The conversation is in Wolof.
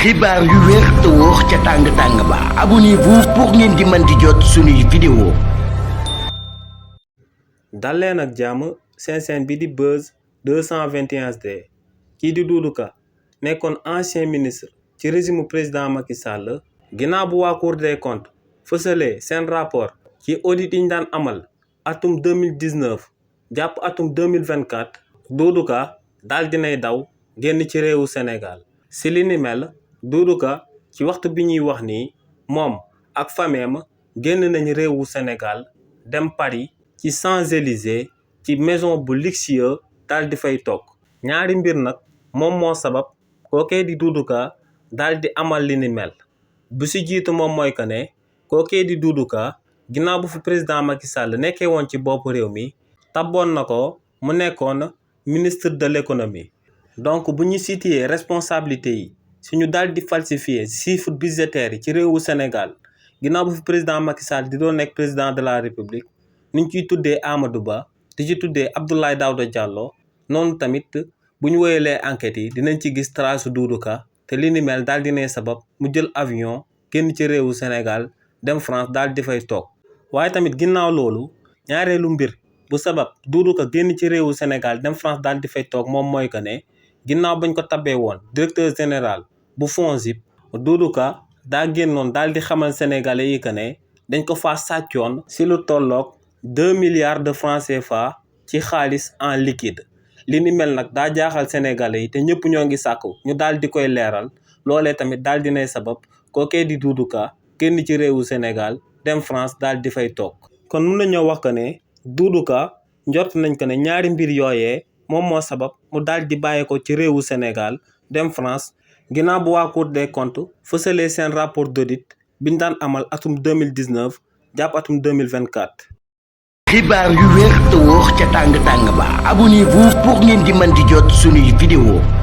xibaar yu wér te wóor ca tàng ba abonnez-vous pour ngeen di mën di jot suñuy vidéo. dal leen ak jàmm seen chaîne bi di Buzz 221 HD kii di Doudou Ka nekkoon ancien ministre ci régime président Macky Sall ginnaaw bu waa Cour des comptes fësalee seen rapport ci audit yi ñu daan amal atum 2019 jàpp atum 2024 Doudou Ka daal dinay daw génn ci réewu Sénégal si li ni mel Doudou Ka ci waxtu bi ñuy wax nii moom ak fameem génn nañ réewu Sénégal dem Paris ci Champs-Élysées ci maison bu luxueux daal di fay toog ñaari mbir nag moom moo sabab kookee di Doudou Ka daal di amal li ni mel bu si jiitu moom mooy que ne kookee di Doudou Ka ginnaaw bu fi président Macky Sall nekkee woon ci bopp réew mi tabboon na ko mu nekkoon ministre de l'économie donc bu ñu situé responsabilité yi si ñu daal di falsifier chiffre budgétaire yi ci réewu Sénégal ginnaaw bu fi président Macky Sall di doon nekk président de la République ni ñu ciy tuddee Amadou Ba di ci tuddee Abdoulaye Daouda Diallo noonu tamit bu ñu woyalee enquêtes yi dinañ ci gis trace Doudou Ka te li ni mel daal di ne sabab mu jël avion génn ci réewu Sénégal dem France daal di fay toog waaye tamit ginnaaw loolu ñaareelu mbir bu sabab Doudou Ka génn ci réewu Sénégal dem France daal di fay toog moom mooy que ne ginnaaw bañ ko tabbee woon directeur général bu FONGIP Doudou Ka daa génnoon daal di xamal sénégalais yi que ne dañ ko faa sàccoon si lu tolloog 2 milliards de francs CFA ci xaalis en liquide li ni mel nag daa jaaxal sénégalais yi te ñëpp ñoo ngi sàkku ñu daal di koy leeral loolee tamit daal dinay sabab kookee di Doudou Ka génn ci réewu Sénégal dem France daal di fay toog kon mun nañoo wax que ne Doudou Ka njort nañ ko ne ñaari mbir yooyee moom moo sabab mu daal di bàyyi ko ci réewu Sénégal dem France ginnaaw bu waa Cour des comptes fësalee seen rapport d'audit biñ daan amal atum 2019 jàpp atum 2024. xibaar yu wér te wóor ca tàng ba abonnez-vous pour ngeen di mën di jot suñuy vidéo.